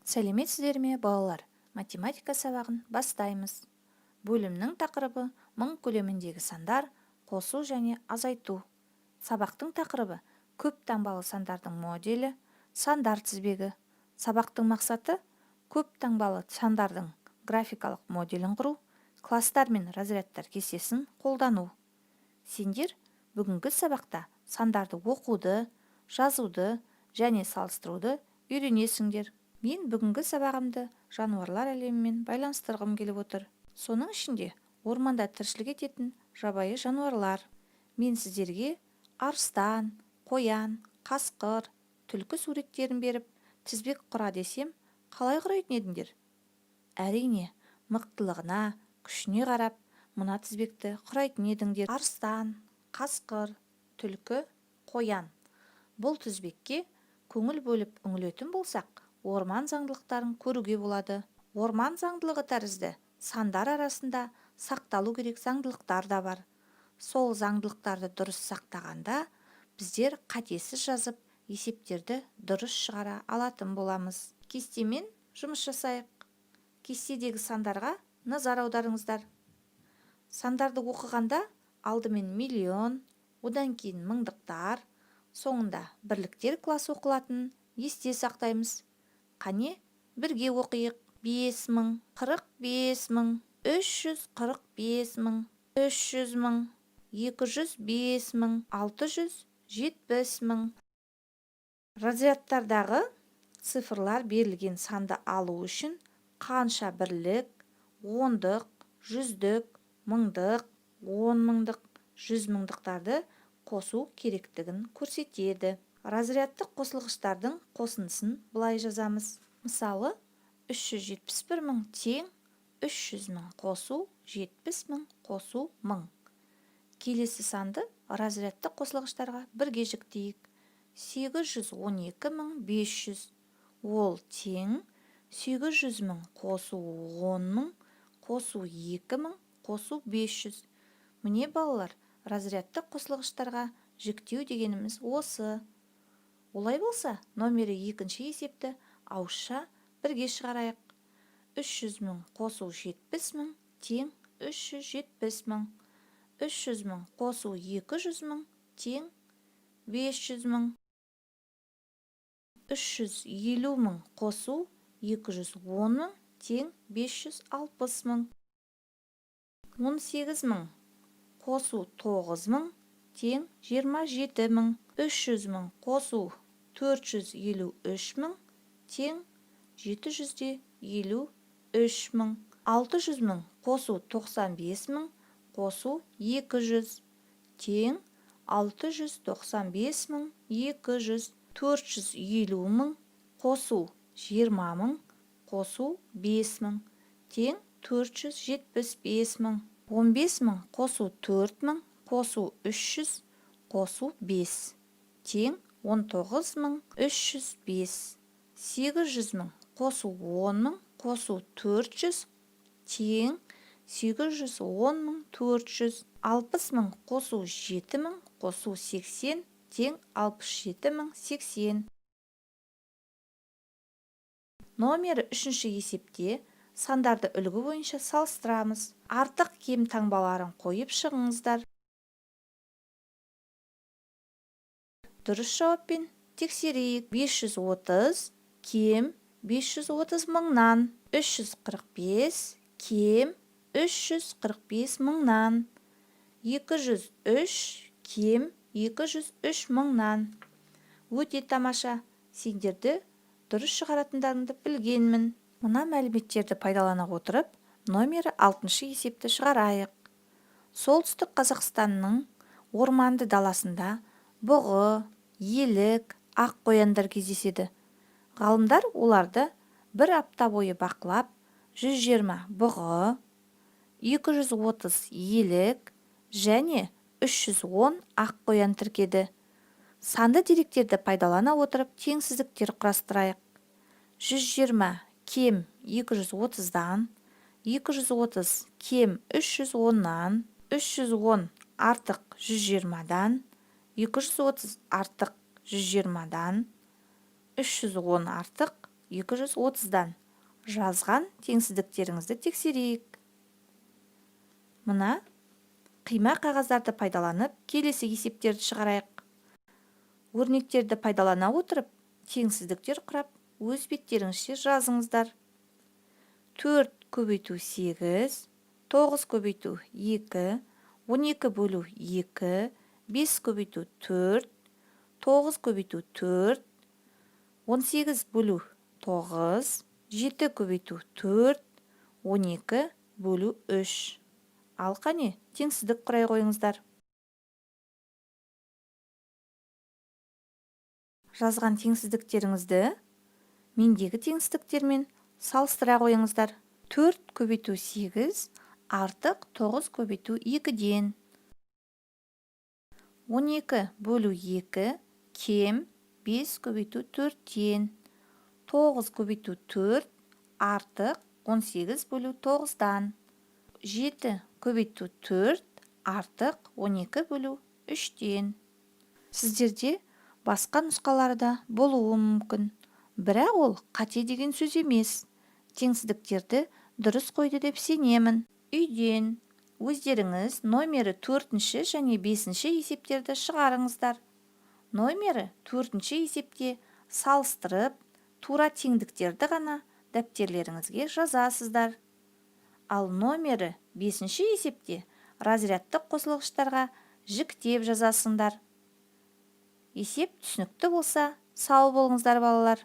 Сәлеметсіздер ме, балалар! Математика сабағын бастаймыз. Бөлімнің тақырыбы: мың көлеміндегі сандар, қосу және азайту. Сабақтың тақырыбы: көп таңбалы сандардың моделі, сандар тізбегі. Сабақтың мақсаты: көп таңбалы сандардың графикалық моделін құру, класстар мен разрядтар кестесін қолдану. Сендер бүгінгі сабақта сандарды оқуды, жазуды және салыстыруды үйренесіңдер. Мен бүгінгі сабағымды жануарлар әлемімен байланыстырғым келіп отыр. Соның ішінде орманда тіршілік ететін жабайы жануарлар. Мен сіздерге арыстан, қоян, қасқыр, түлкі суреттерін беріп, тізбек құра десем, қалай құрайтын едіңдер? Әрине, мықтылығына, күшіне қарап мына тізбекті құрайтын едіңдер: арыстан, қасқыр, түлкі, қоян. Бұл тізбекке көңіл бөліп үңілетін болсақ, орман заңдылықтарын көруге болады. Орман заңдылығы тәрізді сандар арасында сақталу керек заңдылықтар да бар. Сол заңдылықтарды дұрыс сақтағанда, біздер қатесіз жазып, есептерді дұрыс шығара алатын боламыз. Кестемен жұмыс жасайық. Кестедегі сандарға назар аударыңыздар. Сандарды оқығанда алдымен миллион, одан кейін мыңдықтар, соңында бірліктер класы оқылатынын есте сақтаймыз. Қане, бірге оқиық: 5000, 45 000, 345 000, 300 000, 205 000, 670 000. Разрядтардағы цифрлар берілген санды алу үшін қанша бірлік, ондық, жүздік, мыңдық, он мыңдық, жүз мыңдықтарды қосу керектігін көрсетеді. Разрядтық қосылғыштардың қосындысын былай жазамыз. Мысалы, 371 000 тең 300 000 қосу 70 000 қосу 1000. Келесі санды разрядтық қосылғыштарға бірге жіктейік: 812 500. Ол тең 800 000 қосу 10 000 қосу 2000 қосу 500. Міне, балалар, разрядтық қосылғыштарға жіктеу дегеніміз осы. Олай болса, номері екінші есепті ауызша бірге шығарайық: 300 000 қосу 70 000 тең 370 000, 300 000 қосу 200 000 тең 500 000, 350 000 қосу 210 000 тең 560 000, 18 000 қосу 9000 тең 27 000, 300 000 қосу 453 000 тең 753 000, 600 000 қосу 95 000 қосу 200 тең 695 200, 450 000 қосу 20 000 қосу 5000 тең 475 000, 15 000 қосу 4000 қосу 300 қосу 5 тең 19 305, 800 000 қосу 10 000 қосу 400 тең 810 400, 60 000 қосу 7000 қосу 80 тең 67 080. Номері үшінші есепте сандарды үлгі бойынша салыстырамыз. Артық, кем таңбаларын қойып шығыңыздар. Дұрыс жауаппен тексерейік: 530 кем 530 мыңнан, 345 кем 345 мыңнан, 203 кем 203 мыңнан. Өте тамаша! Сендерді дұрыс шығаратындарыңды білгенмін. Мына мәліметтерді пайдалана отырып, номері алтыншы есепті шығарайық. Солтүстік Қазақстанның орманды даласында бұғы, елік, ақ қояндар кездеседі. Ғалымдар оларды бір апта бойы бақылап, 120 бұғы, 230 елік және 310 ақ қоян тіркеді. Санды деректерді пайдалана отырып, теңсіздіктер құрастырайық: 120 кем 230-дан, 230 кем 310-нан, 310 артық 120-дан, 230 артық 120-дан, 310 артық 230-дан. Жазған теңсіздіктеріңізді тексерейік. Мына қима қағаздарды пайдаланып, келесі есептерді шығарайық. Өрнектерді пайдалана отырып, теңсіздіктер құрап, өз беттеріңізше жазыңыздар. 4 көбейту 8, 9 көбейту 2, 12 бөлу 2, 5 көбейту 4, 9 көбейту 4, 18 бөлу 9, 7 көбейту 4, 12 бөлу 3. Ал қане, теңсіздік құрай қойыңыздар. Жазған теңсіздіктеріңізді мендегі теңсіздіктермен салыстыра қойыңыздар. 4 көбейту 8 артық 9 көбейту 2-ден. 12 бөлу 2 кем 5 көбейту 4-тен. 9 көбейту 4 артық 18 бөлу 9-дан. 7 көбейту 4 артық 12 бөлу 3-тен. Сіздерде басқа нұсқалары да болуы мүмкін. Бірақ ол қате деген сөз емес. Теңсіздіктерді дұрыс қойды деп сенемін. Үйден өздеріңіз номері 4-ші және 5-ші есептерді шығарыңыздар. Номері 4-ші есепте салыстырып, тура теңдіктерді ғана дәптерлеріңізге жазасыздар. Ал номері 5-ші есепте разрядтық қосылғыштарға жіктеп жазасыңдар. Есеп түсінікті болса, сау болыңыздар, балалар.